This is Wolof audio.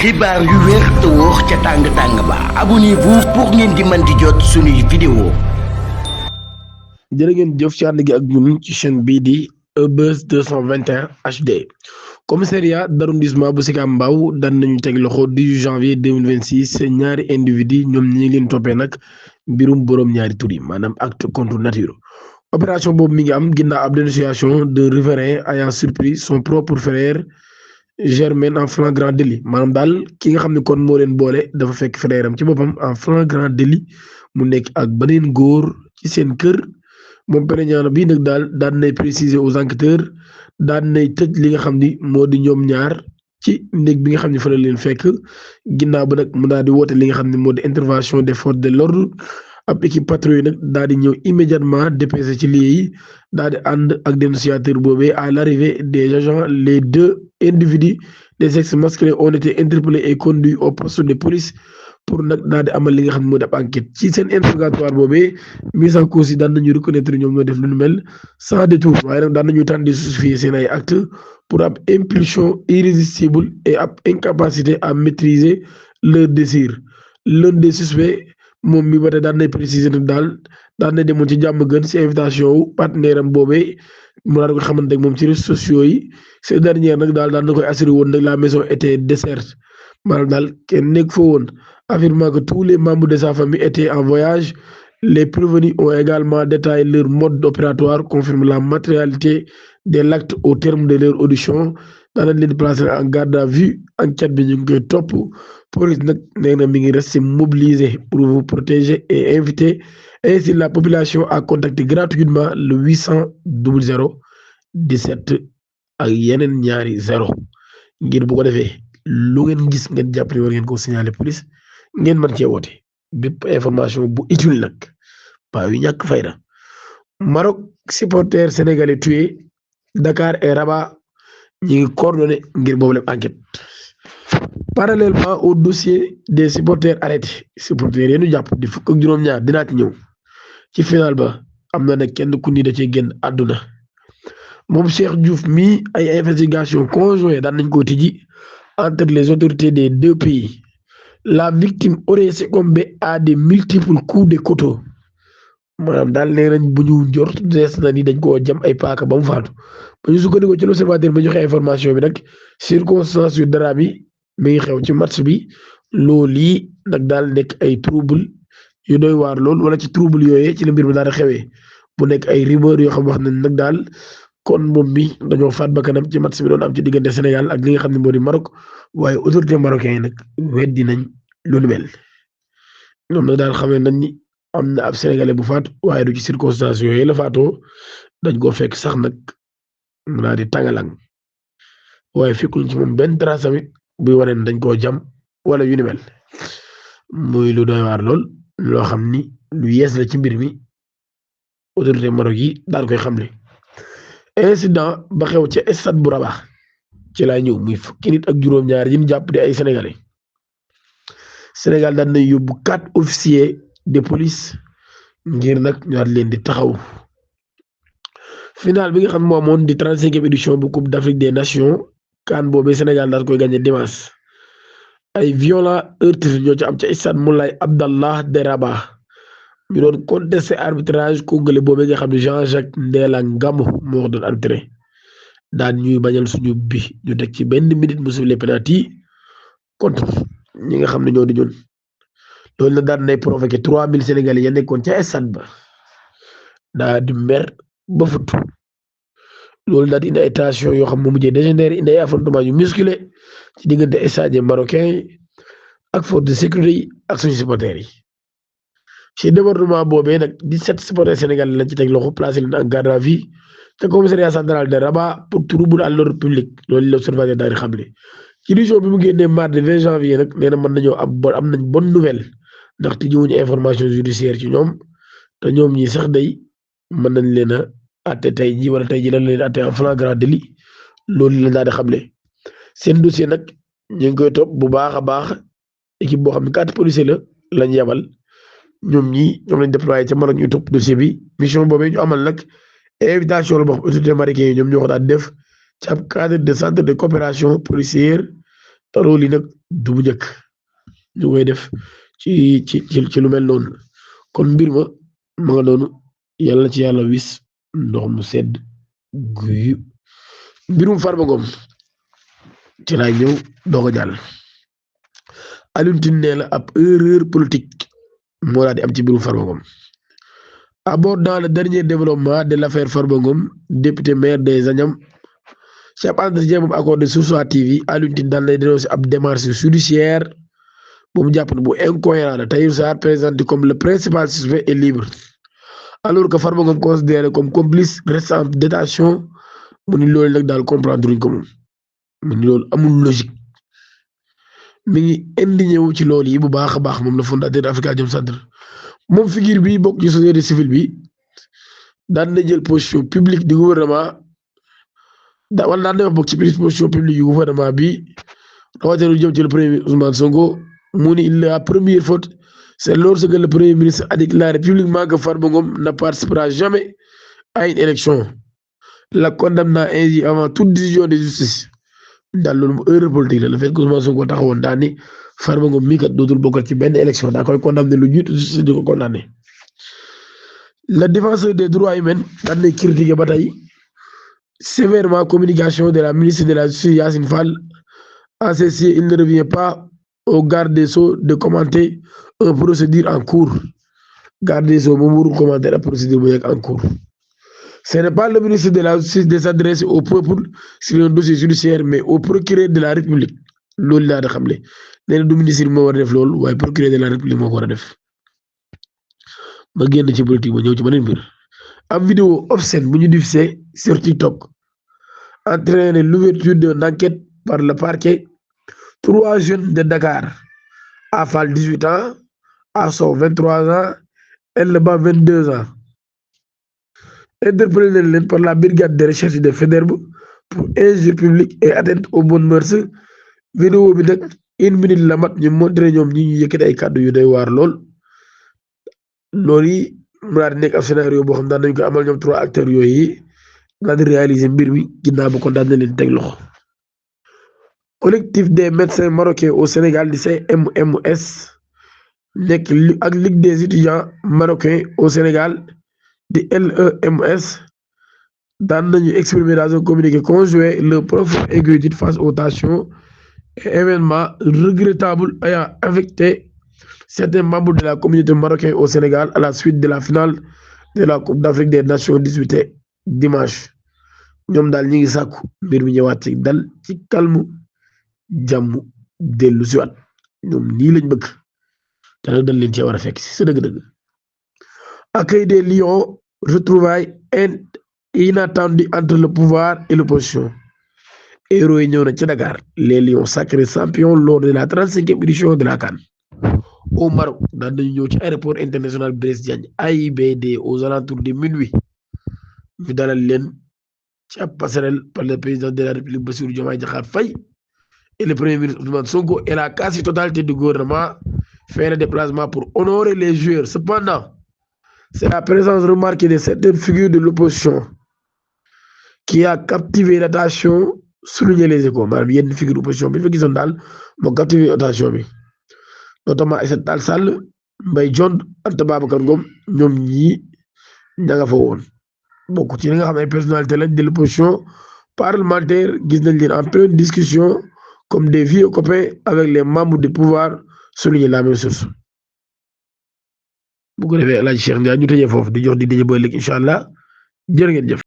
xibaar yu wér te wóor ca tàng-tàng ba abonnez-vous pour ngeen di mën di jot suñuy vidéo. jërë ngeen jëf ci ànd gi ak ñun ci chaîne bii di Buzz 221 HD. commissariat d'arrondissement bu Sicap Mbao daan nañu teg loxo 18 janvier 2026 ñaari individu ñoom ñi ngi leen toppee nag mbirum boroom ñaari tur yi maanaam acte contre nature. opération boobu mi ngi am ginnaaw ab dénonciation de riverain ayant surpris son propre frère Germain en flagrant délit maanaam daal ki nga xam ne kon moo leen boole dafa fekk frère am ci boppam en flagrant délit mu nekk ak beneen góor ci seen kër. moom plaignant bii nag daan nay préciser aux enquêteurs daan nay tëj li nga xam ni moo di ñoom ñaar ci néeg bi nga xam ne fa la leen fekk ginnaaw ba nag mu daal di woote li nga xam ne moo di intervention des forces de l'ordre ab équipe patrouille nag daal di ñëw immédiatement dépêché ci lieu yi daal di ànd ak dénonciateur boobee à l'arrivée des agents les deux individus des sexes masculins ont été interpellés et conduits au poste de police pour nag daal di amal li nga xam ne moo def enquête ci seen interrogatoire boobee mise en cause yi daan nañu reconnaître ñoom ñoo def lu nu mel sans détour waaye nag daan nañu tànn di justifier seen ay actes pour ab impulsion irrésistible et ab incapacité à maîtriser leur désir. L'un des suspects moom mi ba tey daan nay préciser nag daan na demoon ci jàmm gën si invitation wu partenaire am boobee mu daan ko xamante ak moom ci réseaux sociaux yi ces dernières nag daan na koy assuré woon nag la maison était déserte maanaam daal kenn nekk fa woon. Affirmant que tous les membres de sa famille étaient en voyage, les prévenus ont également détaillé leur mode opératoire, confirme la matérialité de l'acte au terme de leur audition. Dans leen placer en garde à vue enquête bi ñu ngi koy topp police nag nee na mi ngi resté mobilisé pour vous protéger et inviter ainsi la population à contacter gratuitement le 800 00 17 ak yeneen ñaari 0 ngir bu ko defee lu ngeen gis ngeen jàpp ne war ngeen ko signaler police. ngeen mën cee woote bépp information bu utile nag pas yu ñàkk fayda. Maroc supporters sénégalais tués Dakar et Rabat ñi ngi coordonné ngir boobu lépp enquête. Parallèlement au dossier des supporters arrêtés supporters yi ñu jàpp di fukk ak juróom-ñaar dinaa ci ñëw ci final ba am na nag kenn ku ni da cee génn àdduna moom Cheikh Diouf mii ay investigation conjointe daan nañ ko tijji entre les autorités des deux pays. La victime aurait succombé à des multiples coups de couteau maanaam daal nee nañ bu ñu jort des na ni dañ koo jam ay paaka ba mu faatu ba ñu sukkandikoo ci l'observateur ba joxe information bi nag circonstances yu drame yi mi ngi xew ci match bi loolu yi nag daal nekk ay trouble yu doy waar lool wala ci trouble yooyee ci la mbir mi daal di xewee bu nekk ay rumeur yoo xam wax nañ nag daal kon moom mi dañoo faat ba kanam ci match bi doon am ci diggante Sénégal ak li nga xam ne moo di Maroc waaye autorité marocain yi nag weddi nañ lu mel ñoom nag daal xamee nañ ni am na ab sénégalais bu faatu waaye du ci circonstances yooyu la faatoo dañ koo fekk sax nag mu daal di tàngalang waaye fekkuñ ci moom benn trace tamit buy wane ne dañ koo jam wala yu ni mel muy lu doy waar lool loo xam ni lu yees la ci mbir mi autorité Maroc yi daal koy xamle. incident ba xew ca stade bu Rabat ci laa ñëw muy fukki nit ak juróom-ñaar yi ñu jàpp di ay sénégalais Sénégal daan na yóbbu 4 officiers de police ngir nag ñu daal leen di taxaw. final bi nga xam moo amoon di 35e édition bu Coupe d'Afrique des Nations CAN boobee Sénégal daal koy gagné dimanche ay violents heurts ñoo ci am ca stade Moulay Abdallah de Rabat ñu doon contesté arbitrage congolais boobee nga xam ne Jean-Jacques Ndéla Ngamo moo ko doon arbitré daan ñuy bañal suñu bi ñu teg ci benn minute mu sifflé penalty contre ñi nga xam ne ñoo di ñun loolu la daan nay provoqué 3000 Sénégalais ya nekkoon ca stade ba daa di mer ba futt loolu daal di indi ay tension yoo xam ne mu mujjee dégénéré indi ay affrontement yu musculé ci diggante stade marocain yi ak force de sécurité yi ak suñu supporters yi. ci débordement boobee nag 17 supporters sénégalais lañ ci teg loxo placé leen en garde à vue te commissariat central de Rabat pour trouble à l'ordre public loolu l'observateur daal di xamle. ci édition bi mu génnee mardi 20 janvier nag nee na mën nañoo am nañ bonne nouvelle ndax tijjiwuñu information judiciaire ci ñoom te ñoom ñi sax day mën nañ leen a àtte tey jii wala tey jii lañ leen àtte en flagrant délit loolu la daal di xamle. seen dossier nag ñu ngi koy topp bu baax a baax équipe boo xam ne 4 policiers lañ yabal ñoom lañ déployé ca Maroc ñu topp dossier bi mission boobee ñu amal nag invitation la boo xam autorité marocaine yi ñoom ñoo ko daan def ci ab cadre de centre de coopération policière te loolu yi nag du bu njëkk ñu koy def ci lu mel noonu kon mbir ma nga noonu yàlla ci yàlla wis ndox mu sedd guy mbirum Farba Ngom ci laa ñëw doog a jàll Alioune Tine nee na ab erreur politique moo daal di am ci mbirum Farba Ngom abordant le dernier développement de l'affaire Farba Ngom député maire des Agnam ci ab entretien moom accordé Source A TV Alioune Tine daal lay dénoncé ab démarche judiciaire bu mu jàpp ne bu incohérent la Tahirou Sarr présenté comme le principal suspect est libre alors que Farba Ngom considéré comme complice reste en détention mu ni loolu nag daal comprendre luñ ko moom mu ni loolu amul logique mi ngi indigné wu ci loolu yi bu baax a baax moom la fondateur Africa Jom Center moom figure bi bokk ci société civile bi daan na jël position publique du gouvernement wala daan na wax bokk ci position publique du gouvernement bi rawatina lu jëm ci le premier ministre Ousmane Sonko mu ni la première faute c'est lorsque le premier ministre a déclaré publiquement que Farba Ngom ne participera jamais à une élection la condamnant ainsi avant toute décision de justice daal loolu mu erreur politique la le fait que Ousmane Sonko taxawoon daa ni Farba Ngom mii kat dootul bokkal ci benn élection daa koy condamné lu jiitu justice di ko condamné le défenseur des droits humains daan na critiqué ba tey sévèrement communication de la ministre de la justice Yacine Fall en ceci il ne revient pas au garde des Sceaux de commenter une procédure en cours garde des Sceaux moom warul commenter la procédure bu nekk en cours ce n'est pas le ministre de la justice de s'adresser au peuple sur un dossier judiciaire mais au procureur de la République loolu laa da xamle nee na du ministre bi moo war a def loolu waaye procureur de la République moo ko war a def ma génn ci politique ma ñëw ci beneen mbir am vidéo obscène bu ñu diffusé sur TikTok entraîne l'ouverture d'une enquête par le parquet 3 jeunes de Dakar Afal 18 ans Asso 23 ans Elba 22 ans interpellé leen par la brigade de recherche de Faidherbe pour injure publique et atteinte aux bonnes mœurs vidéo bi nag 1 minute la mat ñu montré ñoom ñi ñu yëkkati ay kàddu yu doy waar loolu yi mu daal di nekk ab scénario boo xam daan nañ ko amal ñoom 3 acteurs yooyu daal di réaliser mbir mi ginnaaw ba ko daan na leen teg loxo collectif des médecins marocains au Sénégal di CMMS nekk ak ligue des étudiants marocains au Sénégal di LEMS daan nañu exprimer dans un communiqué conjoint leur profonde inquiétude face aux tensions et événements regrettables ayant affecté certains membres de la communauté marocaine au Sénégal à la suite de la finale de la Coupe d'Afrique des Nations disputée dimanche ñoom daal ñi ngi sàkku mbir mi ñëwaat ci dal ci calme jàmm dellu si waat ñoom nii lañ bëgg te nag dañ leen cee war a fekk si sa dëgg-dëgg accueil des Lions retrouvailles inattendues entre le pouvoir et l'opposition héros yi ñëw na ci Dakar les Lions sacrés champions lors de la 35e édition de la CAN au Maroc daan nañu ñëw ci aéroport international Blaise Diagne AIBD aux alentours de minuit ñu dalal leen ci ab passerelle par le président de la République Bassirou Diomaye Diakhar Faye et le premier ministre Ousmane Sonko et la quasi-totalité du gouvernement fait le déplacement pour honorer les joueurs. Cependant, c'est la présence remarquée de certaines figures de l'opposition qui a captivé l'attention, souligné les Échos maanaam yenn figure de l'opposition bi ñu fa gisoon daal moo captivé l'attention bi notamment Aïssata Tall Sall Mbaye Dione Anta Babacar Ngom ñoom ñii ña nga fa woon bokk ci li nga xam ne ay personnalité lañ de l'opposition parlementaire gis nañ leen en pleine discussion comme des vieux copains avec les membres du pouvoir souligner la même chose bu ko defee El Hadj Cheikh Ndiaye ñu tëjee foofu di jox di daje ba léegi incha allah jërë ngeen jëf.